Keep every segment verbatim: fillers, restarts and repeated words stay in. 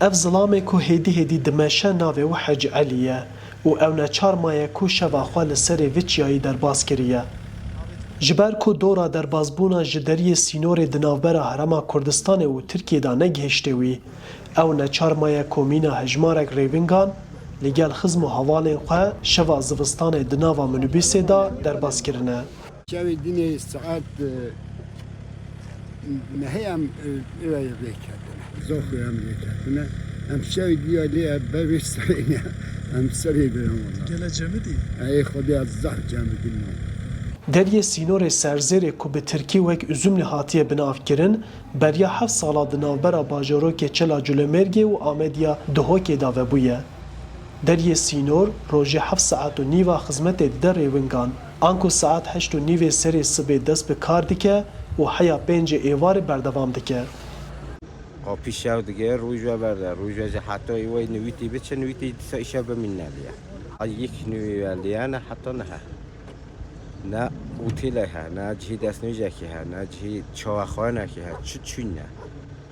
Ev zilamê ku hêdî hêdî dimeşe navê wî Hecî Elî ye û ew neçar maye ku şeva xwe li serê vî çiyayî derbas kiriye. Ji ber ku dora derbasbûna ji deriyê sînorê di navbera Herêma Kurdistanê û Tirkiyê de negihiştê wî, ew neçar maye ku mîna hejmarek rêwingan li gel xizm û hevalên xwe şeva zivistanê di nava minibûsê de derbas kirine. Çavê dinê saet, e, nehê em, e, eve vê ketine. Zoxê em vê ketine. Em çavê diya lê ber vê serê ne. Em serê birin wala. Gele cemidî? Ey Xwedê ez zaf cemidî ma. Deriyê sînorê serzêrê ku bi tirkî wek Üzümlü hatiye binavkirin, beriya heft sala di navbera bajarokê Çela Culemêrgê û Amediya Duhokê de vebûye. Deriyê sînor rojê heft saet û nîva xizmetê dide rêwingan. Anku saet heşt û nîvê serê sibê dest bi kar dike û heya pêncê êvarê berdewam dike. Qapî şev dike, roj ve berde, roj ve jî heta êwayî nivîtî biçe, nivîtî dîsa îşev bimîne liya. Ay yek nivî ve liya ne heta niha. Ne otêlek he, ne cihê destnûjekê he, ne cihê çavexwanekê he, çi çûyî ne.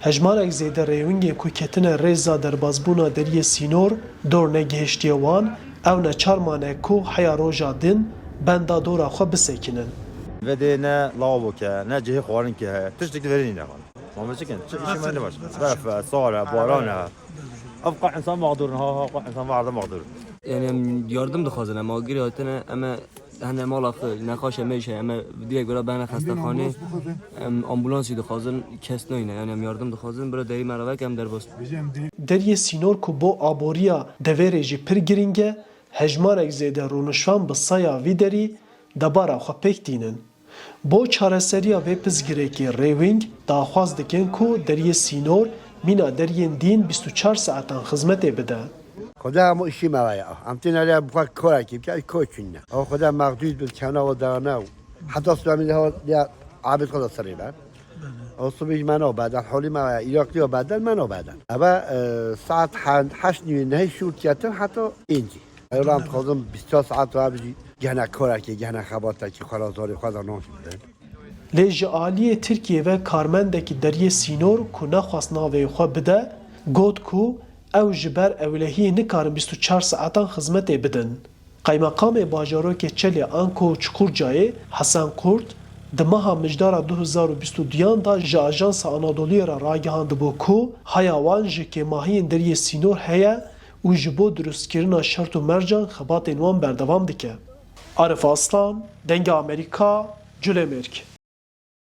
Hejmarek zêde rêwingên ku ketine rêza derbasbûna deriyê sînor dor negihiştiye wan, ew neçar mane ku heya roja din benda dora xwe bisekinin. Vedê ne lawok e, ne cihê xwarinkê heye, tiştek li verê nîne. Ma me çi kin? Çi işê me ne baş? Berf e, sar e, baran e. Ev qe insan mexdûr in, ha, ha, qe insan mexdûr in. Yani em yardım dixwazin, em agirî hatine, em ê hene mala xwe, nexaşe me jî heye, em ê direk bira bene xestexanê, em ambulansî dixwazin, kes nayne, yani em yardım dixwazin, bira derî me re veke, em derbas. Deriyê sînor ku bo aboriya devêrê jî pir girîng e, hejmarek zêde rûnişvan bi saya vî derî debara xwe pêk tînin. Bo çareseriya vê pirsgirêkê rêwing daxwaz dikin ku deriyê sînor mîna deriyên dîn bîst û çar saetan xizmetê bide. Xweda hemû îşî me waya. Em têne lê bi xwe korekî bike, koçûn ne. Ew xweda mexdûd bin, kena û dane û heta Sulêmanî de ya abid xwe de serê be. Ew sibî jî me nabeden, holî me waya, Îraqlî ya beden, me nabeden. Eve, e, saet he-, heşt nîvê nehê şûr ketin heta pêncî. Ew ram dixwazim bîst çar saet rabe jî gehne korekê, gehne xebatekî xwe ra zarê xwe de nan jî bidin. Lê ji aliyê Tirkiyê ve karmendekî deriyê sînor ku nexwest navê xwe bide, got ku ew ji ber ewlehiyê nikarin bîst û çar saetan xizmetê bidin. Qeymeqamê bajarokê Çelê Anko û Çukurcayê Hesen Kurt di meha Mijdara du hezar û bîst û duyan de ji Ajansa Anadoluyê re ragihandibû ku haya wan ji kêmahiyên deriyê sînor heye û ji bo dirustkirina şert û mercan xebatên wan berdewam dike. Arif Aslan, Dengê Amerîka, Culemêrg.